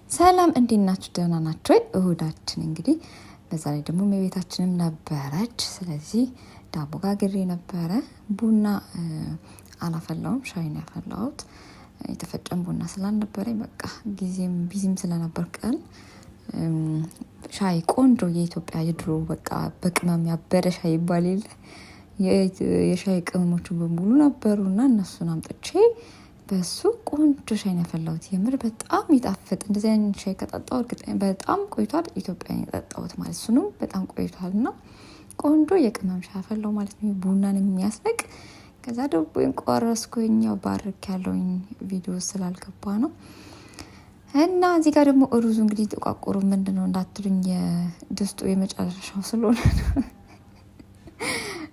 ሰላም እንዴት ናችሁ? ደህና ናችሁ ወይ? እሁዳችን እንግዲህ በዛ ላይ ደግሞ እመቤታችንም ነበረች። ስለዚህ ዳቦ ጋግሬ ነበረ። ቡና አላፈላውም፣ ሻይ ነው ያፈላሁት። የተፈጨን ቡና ስላልነበረኝ በቃ ጊዜም busy ም ስለነበር ቀን ሻይ ቆንጆ የኢትዮጵያ የድሮ በቃ በቅመም ያበደ ሻይ ይባል የለ የሻይ ቅመሞቹ በሙሉ ነበሩ እና እነሱን አምጥቼ በሱ ቆንጆ ሻይ ነው ያፈላሁት። የምር በጣም ይጣፍጥ። እንደዚህ አይነት ሻይ ከጠጣሁ እርግጠኛ በጣም ቆይቷል። ኢትዮጵያ የጠጣሁት ማለት እሱንም በጣም ቆይቷል እና ቆንጆ የቅመም ሻይ አፈላሁ ማለት ነው፣ ቡናን የሚያስነቅ። ከዛ ዳቦዬን ቆረስኩኝ። ያው ባርክ ያለውኝ ቪዲዮ ስላልገባ ነው። እና እዚህ ጋር ደግሞ ሩዙ እንግዲህ ጥቋቁሩ ምንድን ነው እንዳትሉኝ፣ የድስጡ የመጨረሻው ስለሆነ ነው።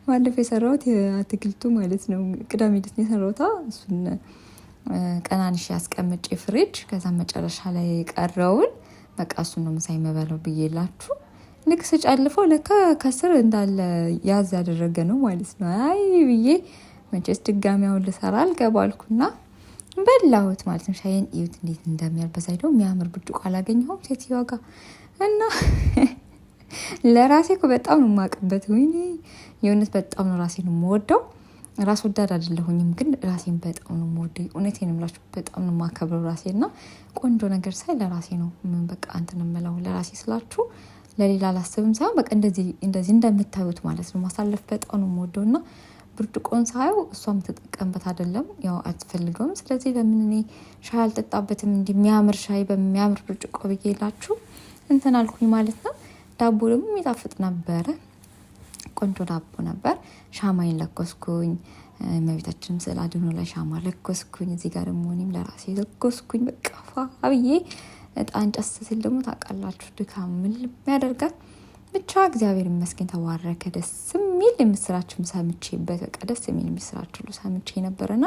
ባለፈው የሰራሁት የአትክልቱ ማለት ነው። ቅዳሜ ዕለት ነው የሰራሁት። እሱን ቀናንሽ አስቀምጬ ፍሪጅ፣ ከዛ መጨረሻ ላይ የቀረውን በቃ እሱን ነው ምሳ የምበላው ብዬላችሁ ልክ ስጨልፈው ለካ ከስር እንዳለ ያዝ ያደረገ ነው ማለት ነው። አይ ብዬ መቼስ ድጋሚ አሁን ልሰራ አልገባልኩና በላሁት ማለት ነው። ሻይን እዩት እንዴት እንደሚያምር። በዛ ደግሞ የሚያምር ብርጭቆ አላገኘሁም ሴትዮዋ ጋር እና ለራሴ እኮ በጣም ነው የማውቅበት። ወይኔ የእውነት በጣም ነው ራሴን የምወደው። ራስ ወዳድ አይደለሁኝም፣ ግን ራሴን በጣም ነው የምወደው። እውነቴን የምላችሁ በጣም ነው የማከብረው ራሴን እና ቆንጆ ነገር ሳይ ለራሴ ነው ምን በቃ እንትን የምለው። ለራሴ ስላችሁ ለሌላ አላስብም ሳይሆን በቃ እንደዚህ እንደዚህ እንደምታዩት ማለት ነው። ማሳለፍ በጣም ነው የምወደው እና ብርጭቆን ሳየው እሷ የምትጠቀምበት አይደለም፣ ያው አትፈልገውም። ስለዚህ ለምን እኔ ሻይ አልጠጣበትም እንዲህ የሚያምር ሻይ በሚያምር ብርጭቆ ብዬላችሁ እንትን አልኩኝ ማለት ነው። ዳቦ ደግሞ የሚጣፍጥ ነበረ፣ ቆንጆ ዳቦ ነበር። ሻማይን ለኮስኩኝ። እመቤታችንም ስዕለ አድኅኖ ላይ ሻማ ለኮስኩኝ። እዚህ ጋር ደግሞ እኔም ለራሴ ለኮስኩኝ። በቃ ፏ ብዬ እጣን ጨስ ሲል ደግሞ ታውቃላችሁ ድካም ምን ያደርጋል። ብቻ እግዚአብሔር ይመስገን ተባረከ። ደስ የሚል የምስራችሁም ሰምቼበት በቃ ደስ የሚል የምስራች ሁሉ ሰምቼ ነበርና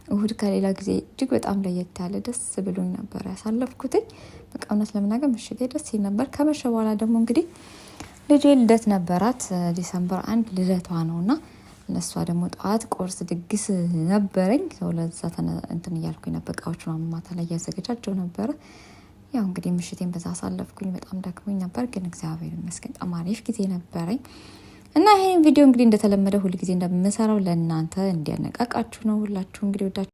እሁድ ከሌላ ጊዜ እጅግ በጣም ለየት ያለ ደስ ብሎኝ ነበር ያሳለፍኩትኝ። በቃ እውነት ለመናገር ምሽቴ ደስ ይል ነበር። ከመሸ በኋላ ደግሞ እንግዲህ ልጄ ልደት ነበራት። December 1 ልደቷ ነውና ለእሷ ደግሞ ጠዋት ቁርስ ድግስ ነበረኝ። ሰው ለዛ እንትን እያልኩኝ ነበር፣ እቃዎች ምናምን ማታ ላይ እያዘገጃጀው ነበረ። ያው እንግዲህ ምሽቴን በዛ አሳለፍኩኝ። በጣም ደክሞኝ ነበር፣ ግን እግዚአብሔር ይመስገን በጣም አሪፍ ጊዜ ነበረኝ። እና ይሄን ቪዲዮ እንግዲህ እንደተለመደ ሁል ጊዜ እንደምሰራው ለእናንተ እንዲያነቃቃችሁ ነው። ሁላችሁ እንግዲህ ወዳችሁ